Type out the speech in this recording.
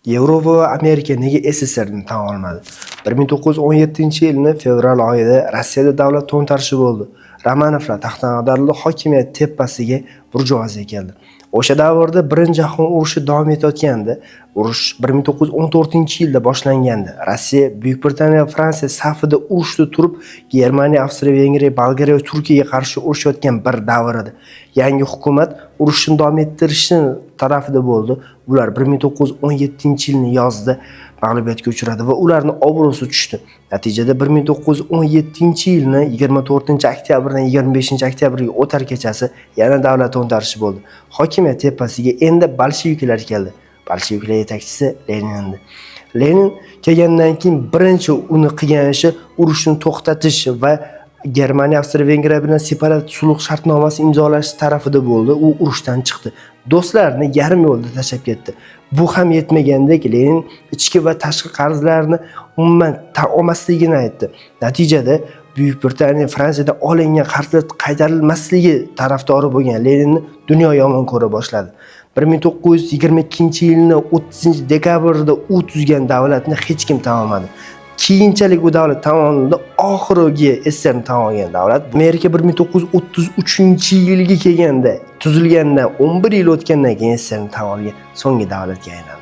Yevropa va Amerika nega SSSRni tan olmadi? 1917-yilni fevral oyida Rossiyada davlat to'ntarishi bo'ldi. Romanovlar taxtdan ag'darildi, hokimiyat tepasiga burjuaziya keldi. O'sha davrda Birinchi jahon urushi davom etayotgandi. Urush 1914-yilda boshlangandi. Rossiya, Buyuk Britaniya va Fransiya safida urushda turib, Germaniya, Avstriya-Vengriya, Bolgariya va Turkiyaga qarshi urushayotgan bir davr edi. Yangi hukumat urushni davom ettirishni tarafida bo'ldi. Ular 1917-yilni yozda mag'lubiyatga uchradi va ularning obro'si tushdi. Natijada 1917-yilni 24-oktyabrdan 25-oktyabrga o'tar kechasi yana davlat to'ntarishi bo'ldi. Hokimiyat tepasiga endi bolsheviklar keldi. Bolsheviklar yetakchisi Lenin edi. Lenin kelgandan keyin birinchi uni qilgan ishi urushni to'xtatish va Germaniya, Avstriya-Vengriya bilan separat sulh shartnomasi imzolash tarafida bo'ldi. U urushdan chiqdi. Do'stlarini yarim yo'lda tashlab ketdi. Bu ham yetmagandek, Lenin ichki va tashqi qarzlarni umuman tan olmasligini aytdi. Natijada Buyuk Britaniya, Fransiyadan olingan qarzlar qaytarilmasligi tarafdori bo'lgan Leninni dunyo yomon ko'ra boshladi. 1922-yilni 30-dekabrda u tuzgan davlatni hech kim tan olmadi. Keyinchalik u davlat tan olindi. Oxirgi SSRni tan olgan davlat Amerika 1933-yilga kelganda, tuzilgandan 11 yil o'tgandan keyin SSRni tan olgan so'nggi davlatga aylandi.